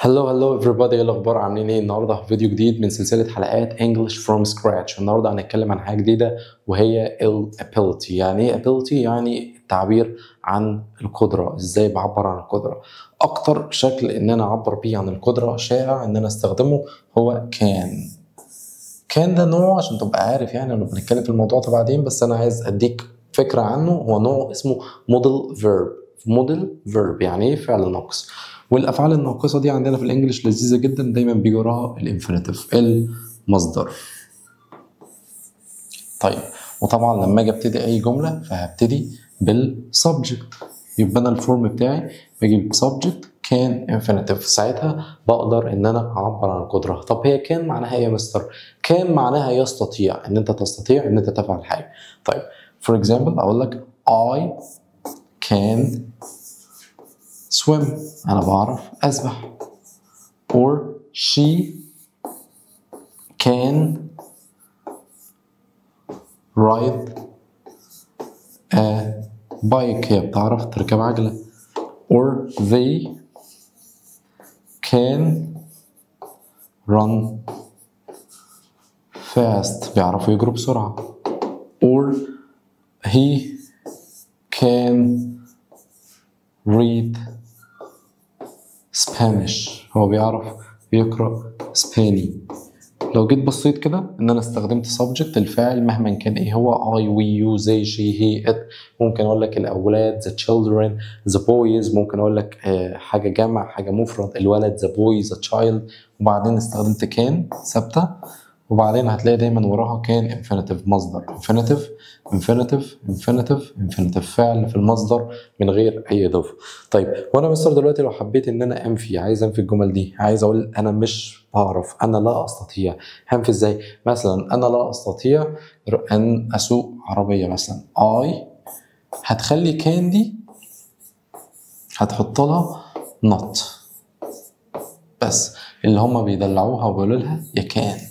Hello hello everybody، ايه الاخبار؟ عاملين ايه؟ النهارده في فيديو جديد من سلسلة حلقات English from scratch. النهارده هنتكلم عن حاجة جديدة وهي ال ability. يعني ايه ability؟ يعني التعبير عن القدره، ازاي بعبر عن القدرة. اكتر شكل ان انا اعبر بيه عن القدرة شائع ان انا استخدمه هو can. can ده نوع، عشان تبقى عارف يعني انا بنتكلم في الموضوع ده بعدين، بس انا عايز اديك فكرة عنه. هو نوع اسمه modal verb. modal verb يعني ايه؟ فعل ناقص. والافعال الناقصة دي عندنا في ال English لذيذة جدا، دايما بيجي وراها ال infinitive المصدر. طيب، وطبعا لما اجي ابتدي اي جملة فهبتدي بال subject، يبقى انا ال form بتاعي بجيب subject can infinitive، ساعتها بقدر ان انا اعبر عن القدرة. طب هي can معناها ايه يا مستر؟ can معناها يستطيع، ان انت تستطيع ان انت تفعل حاجة. طيب for example اقول لك I can swim، أنا بعرف أسبح. or she can ride a bike، هي بتعرف تركب عجلة. or they can run fast، بيعرفوا يجروا بسرعة. or he can read Spanish، هو بيعرف يقرأ اسباني. لو جيت بصيت كده ان انا استخدمت subject الفاعل مهما كان ايه هو، I we you they she he it. ممكن اقول لك الاولاد the children the boys، ممكن اقول لك حاجة جمع حاجة مفرد، الولد the boy the child. وبعدين استخدمت can ثابتة، وبعدين هتلاقي دايما وراها can infinitive مصدر، infinitive infinitive infinitive infinitive، فعل في المصدر من غير اي اضافه. طيب وانا مستر دلوقتي لو حبيت ان انا انفي، عايز انفي الجمل دي، عايز اقول انا مش بعرف، انا لا استطيع، هنفي ازاي؟ مثلا انا لا استطيع ان اسوق عربية مثلا، I هتخلي can دي هتحط لها not بس، اللي هم بيدلعوها وبيقولوا لها يا كانت،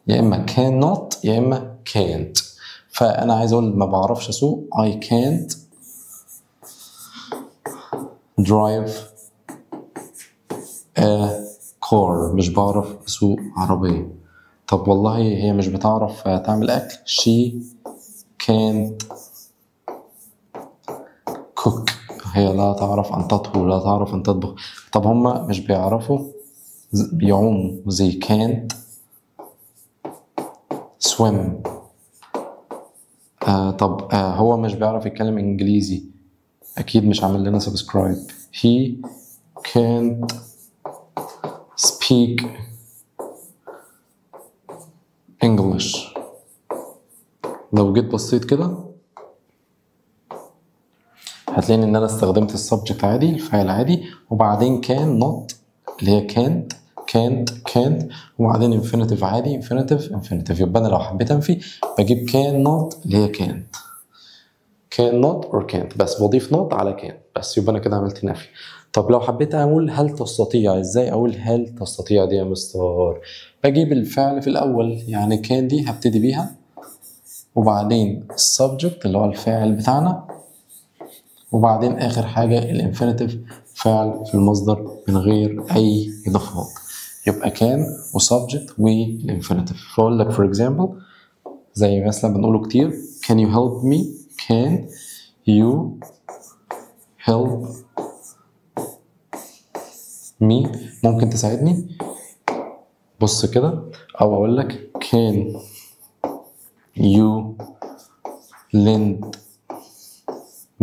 يا اما can not يا اما can't. فانا عايز اقول ما بعرفش اسوق، I can't drive a car، مش بعرف اسوق عربية. طب والله هي مش بتعرف تعمل اكل، she can't cook، هي لا تعرف ان تطهو، لا تعرف ان تطبخ. طب هما مش بيعرفوا بيعوموا، they can't swim. طب هو مش بيعرف يتكلم انجليزي، اكيد مش عامل لنا subscribe، he can't speak English. لو جيت بصيت كده هتلاقي ان انا استخدمت ال subject عادي، الفاعل عادي، وبعدين can not اللي هي can't can't can't، وبعدين infinitive عادي، infinitive infinitive. يبقى انا لو حبيت انفي بجيب can not اللي هي can't، can not or can't، بس بضيف not على can بس، يبقى انا كده عملت نفي. طب لو حبيت اقول هل تستطيع، ازاي اقول هل تستطيع دي يا مستر؟ بجيب الفعل في الاول، يعني can دي هبتدي بيها، وبعدين ال subject اللي هو الفاعل بتاعنا، وبعدين اخر حاجة ال infinitive فعل في المصدر من غير اي اضافات. يبقى can و subject وال infinitive. فاقول لك for example زي مثلا بنقوله كتير، can you help me، can you help me، ممكن تساعدني؟ بص كده. او اقول لك can you lend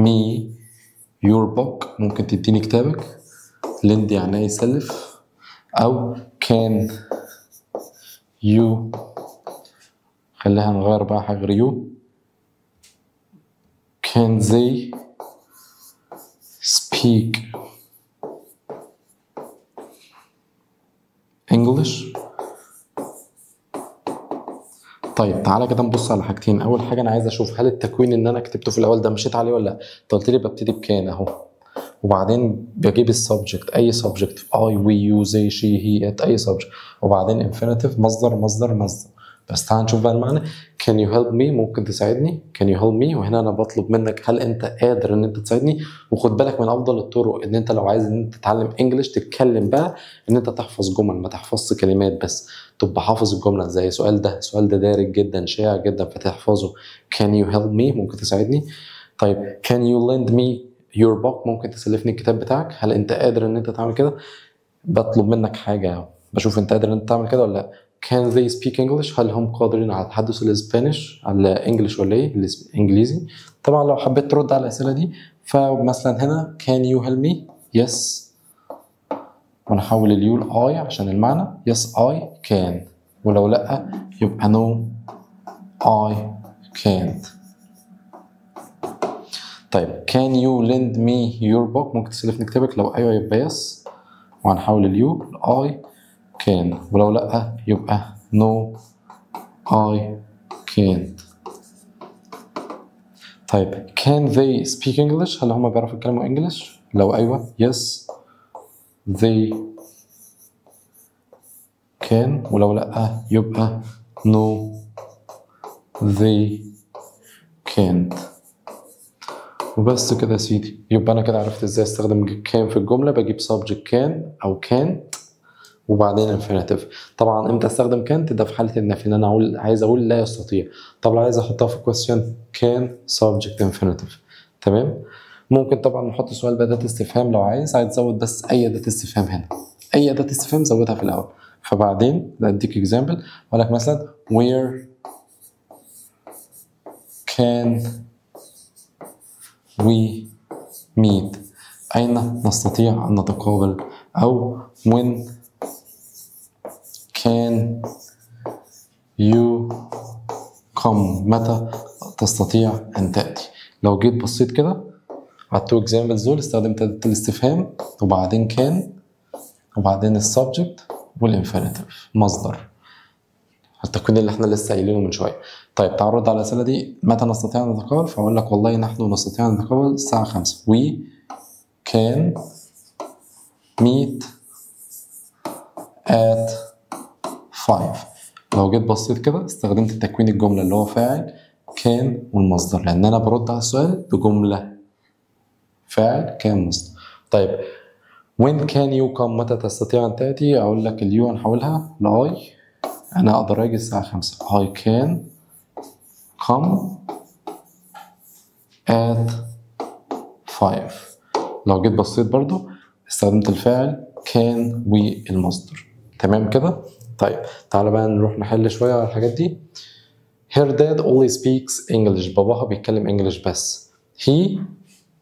me your book، ممكن تديني كتابك، lend يعني يسلف. او can you، خليها نغير بقى حاجة غير you، can they speak English. طيب تعالى كده نبص على حاجتين. اول حاجة انا عايز اشوف هل التكوين اللي انا كتبته في الاول ده مشيت عليه ولا لا. انت قلت لي ببتدي ب can اهو، وبعدين بجيب ال subject، اي subject، I we you they she he it، اي subject، وبعدين infinitive مصدر مصدر مصدر. بس تعال نشوف بقى المعنى. Can you help me؟ ممكن تساعدني. Can you help me؟ وهنا انا بطلب منك هل انت قادر ان انت تساعدني. وخد بالك من افضل الطرق ان انت لو عايز ان انت تتعلم English تتكلم بقى، ان انت تحفظ جمل، ما تحفظش كلمات بس، تبقى حافظ الجملة. زي السؤال ده، السؤال ده دارج جدا شائع جدا فتحفظه. Can you help me؟ ممكن تساعدني. طيب can you lend me your book؟ ممكن تسلفني الكتاب بتاعك. هل انت قادر ان انت تعمل كده؟ بطلب منك حاجة، بشوف انت قادر ان انت تعمل كده ولا لا. Can they speak English؟ هل هم قادرين على التحدث ال Spanish، على English ولا ايه؟ الانجليزي. طبعا لو حبيت ترد على الاسئلة دي، فمثلا هنا can you help me؟ Yes، ونحول ال you ل I عشان المعنى، yes I can. ولو لا يبقى no I can't. طيب can you lend me your book؟ ممكن تسلفني كتابك. لو ايوه يبقى yes، وهنحول ال you ل I can، ولو لأ يبقى no I can't. طيب can they speak English؟ هل هما بيعرفوا يتكلموا English؟ لو أيوة yes they can، ولو لأ يبقى no they can't. وبس كده يا سيدي. يبقى أنا كده عرفت إزاي أستخدم can في الجملة. بجيب subject can أو can't وبعدين infinitive. طبعا امتى استخدم can't؟ ده في حاله النفي، ان انا اقول عايز اقول لا يستطيع. طب لو عايز احطها في question can subject infinitive. تمام. ممكن طبعا نحط سؤال بأداة استفهام لو عايز تزود بس اي أداة استفهام هنا، اي أداة استفهام زودها في الاول. فبعدين اديك example، اقول لك مثلا where can we meet؟ اين نستطيع ان نتقابل؟ او when can you come؟ متى تستطيع أن تأتي؟ لو جيت بصيت كده على ال two examples دول، استخدمت أداة الاستفهام وبعدين can وبعدين ال subject وال infinitive مصدر، التكوين اللي احنا لسه قايلينه من شوية. طيب تعال نرد على الأسئلة دي. متى نستطيع أن نتقابل؟ فأقول لك والله نحن نستطيع أن نتقابل الساعة 5. We can meet at 5. لو جيت بصيت كده استخدمت تكوين الجملة اللي هو فاعل can والمصدر، لأن أنا برد على السؤال بجملة فاعل can مصدر. طيب when can you come؟ متى تستطيع أن تأتي؟ أقول لك ال you هنحولها ل I، أنا أقدر أجي الساعة 5. I can come at 5. لو جيت بصيت برضو استخدمت الفاعل can والمصدر. تمام كده؟ طيب تعالى بقى نروح نحل شوية على الحاجات دي. Her dad only speaks English. باباها بيتكلم English بس. He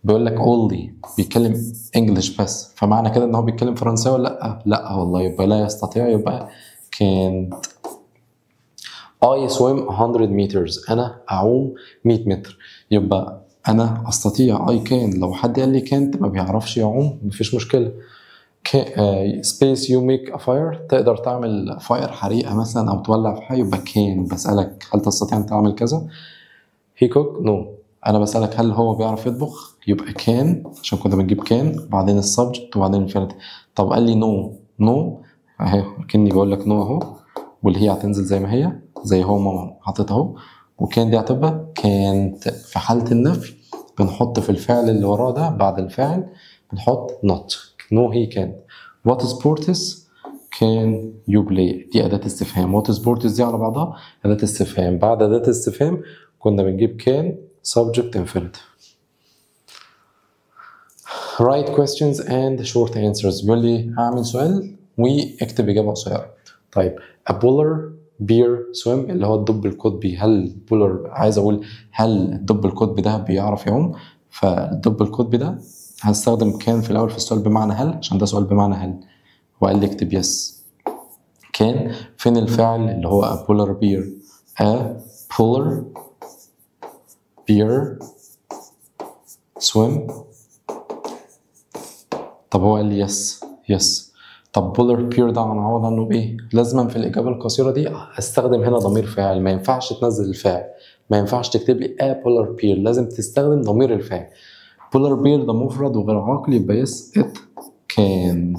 بيقول لك only بيتكلم English بس، فمعنى كده ان هو بيتكلم فرنساوي ولا لا؟ لا والله، يبقى لا يستطيع، يبقى can't. I swim 100 meters. انا اعوم 100 متر، يبقى انا استطيع I can. لو حد قال لي can't ما بيعرفش يعوم مفيش مشكلة. space you make a fire، تقدر تعمل fire حريقة مثلا او تولع في حاجة، يبقى can. بسألك هل تستطيع ان تعمل كذا؟ he cook no. انا بسألك هل هو بيعرف يطبخ؟ يبقى can، عشان كنا بنجيب can وبعدين ال subject وبعدين ال infinitive. طب قال لي no، no اهي كأني بقول لك no اهو، واللي هي هتنزل زي ما هي، زي هو ما حاططها اهو، و can دي هتبقى كانت. في حالة النفي بنحط في الفعل اللي وراه ده بعد الفاعل بنحط not. no he can't. What sports can you play؟ دي أداة استفهام. What sports دي على بعضها أداة استفهام. بعد أداة استفهام كنا بنجيب can subject infinitive. Write questions and short answers. بيقول لي هعمل سؤال واكتب إجابة قصيرة. طيب a polar bear swim اللي هو الدب القطبي، هل polar، عايز أقول هل الدب القطبي ده بيعرف يعوم؟ فالدب القطبي ده هستخدم can في الأول في السؤال بمعنى هل، عشان ده سؤال بمعنى هل. وقال لي اكتب yes can. فين الفعل اللي هو a polar bear؟ a polar bear swim. طب هو قال لي yes yes. طب polar bear ده هنعوض عنه بايه؟ لازما في الاجابة القصيرة دي استخدم هنا ضمير فاعل، ما ينفعش تنزل الفاعل، ما ينفعش تكتب لي a polar bear، لازم تستخدم ضمير الفاعل. polar bear ده مفرد وغير عاقل، يبقى yes it can.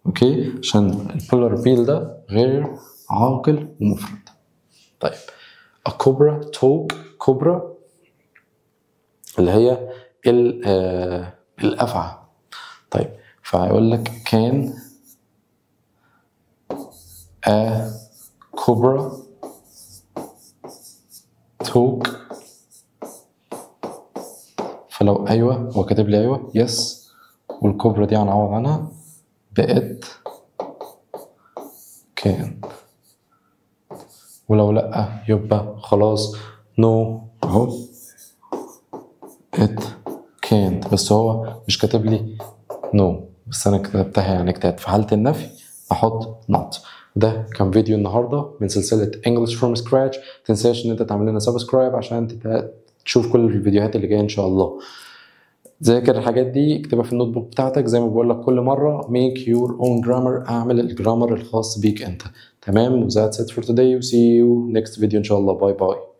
okay، عشان ال polar bear ده غير عاقل ومفرد. طيب a cobra talk، cobra اللي هي الأفعى. طيب فهيقول لك can a cobra talk، فلو ايوه هو كاتب لي ايوه yes، وال cobra دي هنعوض عنها ب it can، ولو لأ يبقى خلاص no اهو it can't، بس هو مش كاتب لي no، بس انا كتبتها يعني اجتهاد. في حالة النفي احط not. ده كان فيديو النهارده من سلسلة English from Scratch. متنساش ان انت تعمل لنا subscribe عشان تشوف كل الفيديوهات اللي جاية ان شاء الله. ذاكر الحاجات دي، اكتبها في ال notebook بتاعتك زي ما بقول لك كل مرة، make your own grammar، اعمل ال grammar الخاص بيك انت. تمام، و that's it for today و see you next video ان شاء الله. bye bye.